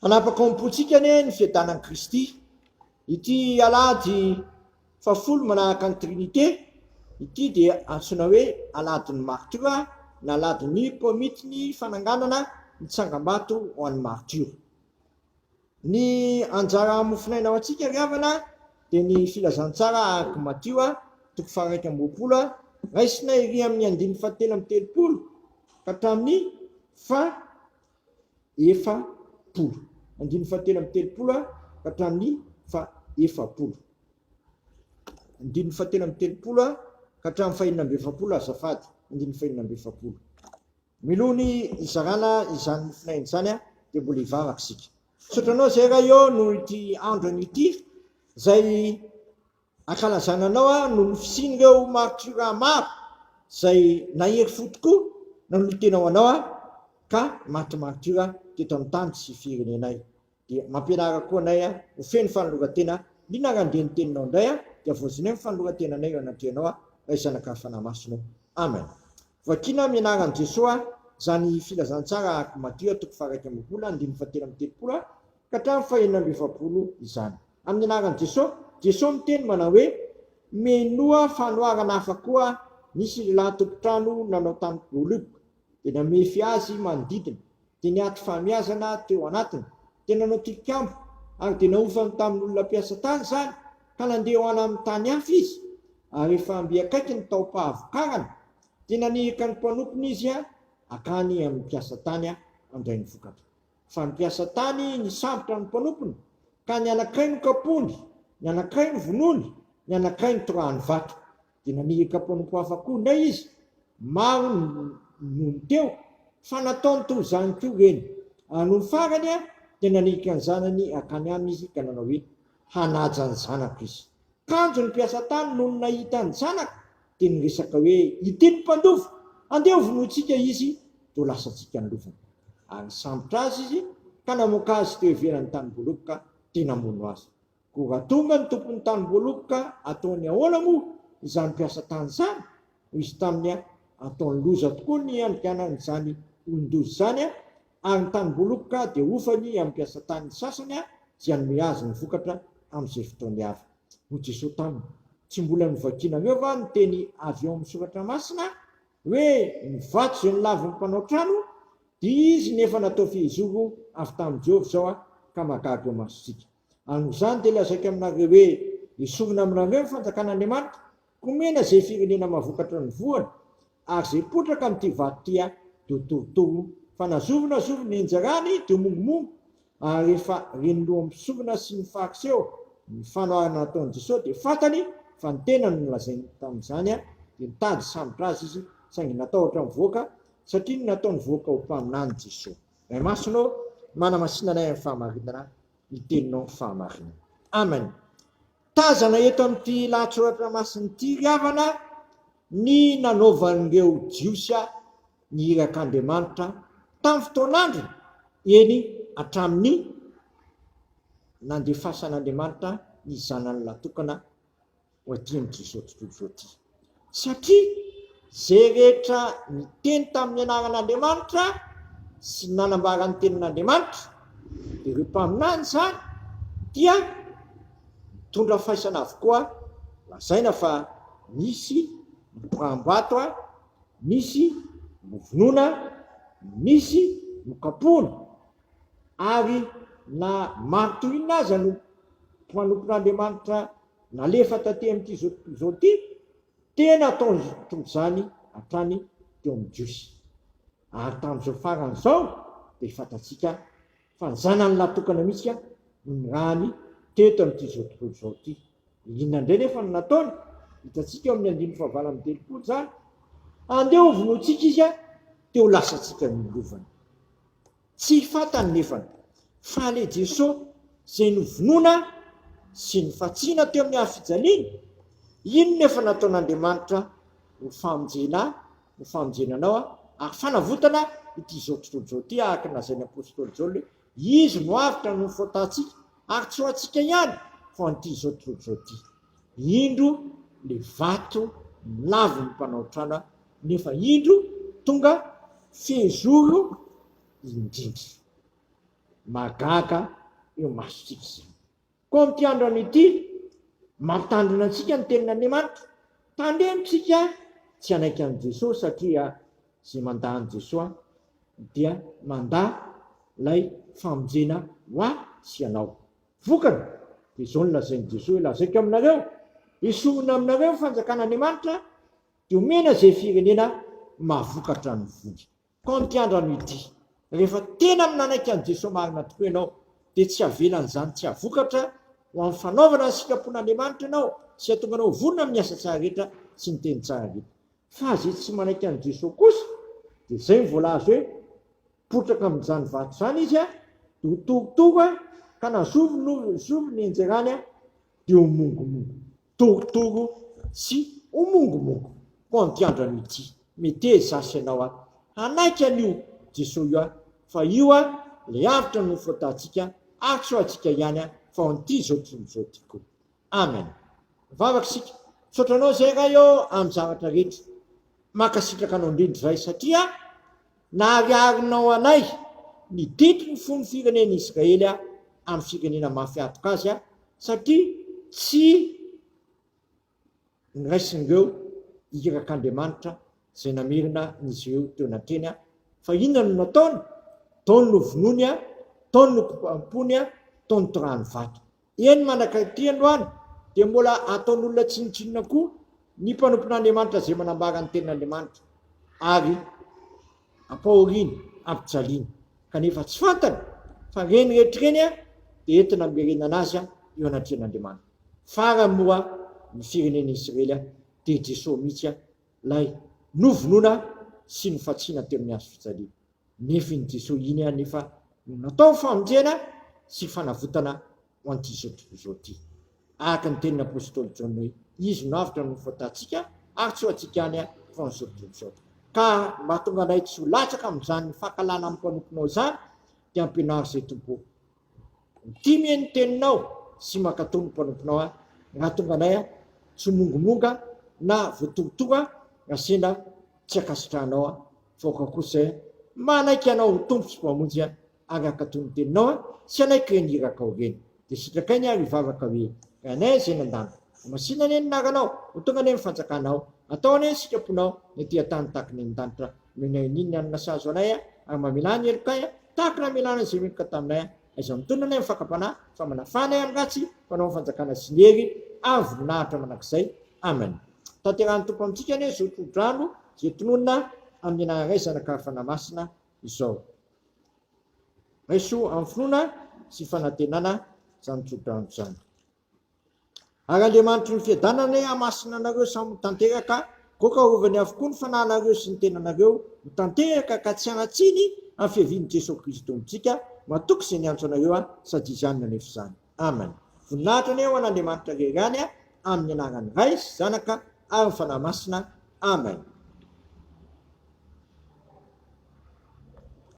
Hanapaka ao am-pontsika anie ny fiadanan'i Kristy. Ity alahady fahafolo manaraka ny Trinite ity dia antsoina hoe alahadin'ny martiora na alahadin'ny komitin'ny fananganana ny tsangambato ho an'ny martiora. Ny anjara mofonaina ho antsika ry havana dia ny filazantsara araka Matio toko faha-21, raisina ery amin'ny andininy faha-33 ka hatramin'ny faha 40. Andininy faha-33 ka hatramin'ny faha-40. Andininy faha-33 ka hatramin'ny faha-46 azafady, andininy faha-46. Miloha ny hizarana izany mofonaina izany dia mbola hivavaka isika. Misaotra anao izay Ray ô noho ity andro anio ity izay ankalazana anao noho ny fisian'ireo martiora maro izay nahery fo tokoa nanolo-tena ho anao ka maty martiora teto amin'ny tany sy firenenay. Dia mampianara koa anay ho feno fanoloran-tena, indrindra raha handeha ny teninao indray dia voazinay ny fanoloran-tenanay eo anatrehanao Ray Zanaka ary Fanahy Masina ô. Amen. Vakina amin'ny anaran'i Jesoa izany filazantsara araka Matio toko faha-21 andininy faha-33 ka hatramin'ny faha-46 izany. Amin'ny anaran'i Jesoa, Jesoa miteny manao hoe, Menoa fanoharana hafa koa, nisy lehilahy tompon-trano nanao tany voaloboka, dia namefy azy manodidina, dia niato fahamiazana teo anatiny, dia nanao tilikambo, ary dia nahofany tamin'olona mpiasa tany izany, ka nandeha ho any amin'ny tany hafa izy. Ary rehefa mby akaiky ny taom-pahavokarana, dia naniraka ny mpanompony izy hakany amin'ny mpiasa tany handray ny vokatra. Fa ny mpiasa tany nisambotra ny mpanompony, ka ny anankiray nokapohiny, ny anankiray novonoiny, ny anankiray notorahany vato. Dia naniraka mpanompo hafa koa indray izy, maro noho ny teo, fa nataony toy izany koa ireny. Ary nony farany dia naniraka ny zanany hankany aminy izy ka nanao hoe, Hanaja ny zanako izy. Kanjo ny mpiasa tany nony nahita ny zanaka dia niresaka hoe, Ity ny mpandova, andeha hovonointsika izy dia ho lasantsika ny lovany. Ary nisambotra azy izy ka namoaka azy teo ivelan'ny tanim-boaloboka dia namono azy. Koa raha tonga ny tompon'ny tanim-boaloboka, ataony ahoana moa izany mpiasa tany izany? Hoy izy taminy, Ataony loza tokoa ny handikanana izany olon-doza izany, ary ny tanim-boaloboka dia hofany amin'ny mpiasa tany sasany izay hanome azy ny vokatra amin'izay fotoany avy. Hoy Jesoa taminy, Tsy mbola novakinareo va ny teny avy ao amin'ny Soratra Masina, hoe, Ny vato izay nolavin'ny mpanao trano, dia izy no efa natao fehizoro avy tamin'i Jehovah izao, ka mahagaga eo imasontsika. Ary noho izany dia lazaiko aminareo hoe, Esorina aminareo ny fanjakan'Andriamanitra, komena izay firenena mahavokatra ny voany, ary izay potraka amin'ity vato ity dia ho torotoro, fa na zovy na zovy nianjerany dia ho mongomongo. Ary rehefa ren'ny lohan'ny mpisorona sy ny Fariseo ny fanoharana nataon'i Jesoa dia fantany fa ny tenany no nolazainy tamin'izany, dia nitady hisambotra azy izy, saingy natahotra nivoaka, satria nataony voaka ho mpaminany Jesoa. Ray Masina ô, manamasina anay amin'ny fahamarinana, ny teninao ny fahamarinana. Amen. Tazana eto amin'ity lahatsoratra masina ity ry havana ny nanaovan'ireo Jiosy ny irak'Andriamanitra tamin'ny fotoan'androny, eny hatramin'ny nandefasan'Andriamanitra ny Zanany latokana ho aty amin'ity izao tontolo izao ity. Satria izay rehetra niteny tamin'ny anaran'Andriamanitra sy nanambara ny tenin'Andriamanitra, dia ireo mpaminany izany, dia nitondra faisana avokoa, lazaina fa nisy notoraham-bato, nisy novonoina, nisy nokapohina, ary na maro toy inona aza no mpanompon'Andriamanitra nalefa taty amin'ity izao tontolo izao ity, tena ataony toy izany hatrany teo amin'ny Jiosy. Ary tamin'izao farany izao dia fantatsika fa ny Zanany lahy tokana mihitsy no nirahany teto amin'ity izao tontolo izao ity. Inona indray nefa no nataony? Hitantsika eo amin'ny andininy fahavalo amby 30 izany. Andeha hovonointsika izy dia ho lasantsika ny lovany. Tsy fantany nefany fa le Jeso zay novonoina sy nofatsiana teo amin'ny hazo fijaliana, iny no efa nataon'Andriamanitra ho famonjena ahy, ho famonjena anao ary fanavotana ity izao tontolo izao ity araka ny lazain'ny Apostoly Jaoly hoe Izy no avotra noho ny faotantsika ary tsy ho antsika ihany fa ho an'ity izao tontolo izao ity. Indro le vato nolavin'ny mpanao trano nefa indro tonga fehizoro indrindra. Mahagaga eo imasontsika izany. Koa amin'ity andro anio ity, mampitandrina antsika ny Tenin'Andriamanitra, tandremo tsika tsy hanaiky an'i Jesoa satria izay mandà an'i Jesoa dia mandà ilay famonjena ho ahy sy ianao. Vokany, dia izao no lazain'i Jesoa hoe, Lazaiko aminareo, esorina aminareo ny fanjakan'Andriamanitra, dia omena izay firenena mahavokatra ny voly. Kaonty andrano ity. Rehefa tena nanaiky an'i Jesoa marina tokoa ianao, dia tsy havelan'izany tsy hahavokatra ho amin'ny fanaovana ny sitrapon'Andriamanitra ianao sy hahatonga anao ho vonona amin'ny asa tsara rehetra sy ny teny tsara rehetra. Fa izay tsy manaiky an'i Jesoa kosa, dia izay no voalaza hoe, Potraka amin'izany vato izany izy, dia ho torotoro, ka na zovy no zovy ny nianjerany, dia ho mongomongo. Torotoro sy ho mongomongo. Koa amin'ity andro anio ity, meteza sy ianao aho hanaiky an'io Jesoa io aho, fa io aho ilay avotra no fotahantsika ary tsy ho antsika ihany aho fa ho an'ity izao tontolo izao ity koa. Amen. Mivavaka isika. Misaotra anao izay Ray ô amin'ny zavatra rehetra. Mankasitraka anao indrindra izahay satria nahariharinao anay ny ditry ny fon'ny firenena Israely amin'ny firenena mafy hatoka azy satria tsy noraisin'ireo irak'Andriamanitra izay namerina an'izy ireo teo anatrehany fa inona no nataony? Tao ny novonoiny, tao ny nokompampony, tao ny torahany vato. Eny manaka ity androany dia mbola ataon'olona tsinontsinona koa ny mpanompon'Andriamanitra izay manambara ny tenin'Andriamanitra ary ampahoriana, ampijaliana. Kanefa tsy fantany fa ireny rehetra ireny dia entina hamerenana azy eo anatrehan'Andriamanitra. Farany moa ny firenena Isiraely dia Jesoa mihitsy ilay novonoina sy nofatsiana teo amin'ny hazo fijaliana. Nefa iny Jesoa iny anefa no natao famonjena sy fanavotana ho an'ity izao tontolo izao ity. Araka ny tenin'ny apostoly Jaona hoe, Izy no avotra no faotantsika ary tsy ho antsika ihany fa ho an'izao tontolo izao. Ka mba hahatonga anay tsy ho latsaka amin'izany fankahalana amin'ny mpanomponao izany dia ampianaro izay Tompo ô. Tia mihaino ny teninao sy mankatò ny mpanomponao aho, raha tonga anay aho, tsy ho mongomonga na voatorotoro aho, raha sendra tsy ankasitrahanao aho, fa aoka kosa aho manaiky Anao ho Tompo sy Mpamonjy ahy, ary hankatò ny teninao aho, sy hanaiky ireny irakao ireny. Dia sitrakainy ary hivavaka hoe, Ray anay izay nandalo, homasina anie ny anaranao, ho tonga anie ny fanjakanao, atao anie ny sitraponao, ny ety an-tany tahaka ny any an-danitra. Omenay an'iny hanina sahaza anay, ary mamelà ny helokay, Tahaka ny namelana izay meloka taminay, aiza mitonona anay amin'ny fakam-panahy, fa manafaha anay amin'ny ratsy, mpanao ny fanjakana sy ny hery, ary voninahitra mandrakizay. Amen. Tanterahin'ny Tompo amintsika anie izao tso-drano izay tononina amin'ny anaran'ny Ray, Zanaka ary Fanahy Masina izao. Raiso amin'ny finoana sy fanantenana izany tso-drano izany. Ary Andriamanitry ny fiadanana anie hamasina anareo samy ho tanteraka, koa arovany avokoa ny fanahinareo sy ny tenanareo ho tanteraka ka tsy hanan-tsiny amin'ny fiavian'i Jesoa Kristy Tompontsika, matoky izay niantso anareo aho sady Izy ihany no hanefa izany. Amen. Voninahitra anie ho an'Andriamanitra irery ihany, amin'ny anaran'ny Ray sy Zanaka ary ny Fanahy Masina. Amen.